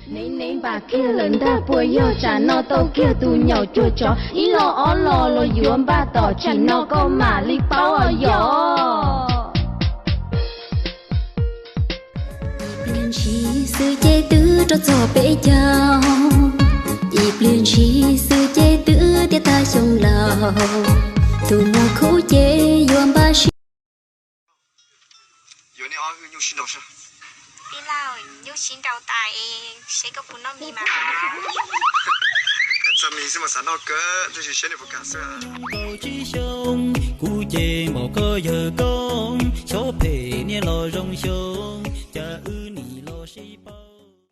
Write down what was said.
Nev nev npam kiag lawm ntag, puas yog tsam no tau kiag tus nyaum cuag tsov? Ib los ob los los yuav npaj tom, tsam no koj mam li paub os yom. Ib pliag ntshis xwb ces twb rau txog peb caug, ib pliag ntshis xwb ces twb tiav tag xyoo laus, tus muaj khub ces yuav npaj siab. Yuav nej ob wb nyuj sib nraus seb. Tij laug, nyuj sib nraus tas es seb koj puas noj mis mas. Txog mis xwb mas xav noj kawg, tab sis seb nej puas kam xwb. Kaum tsib xyoo, kuv ces npaum koj yawg koob, xyov phem niaj los zoo xyoo, cas wb nim los sib paub.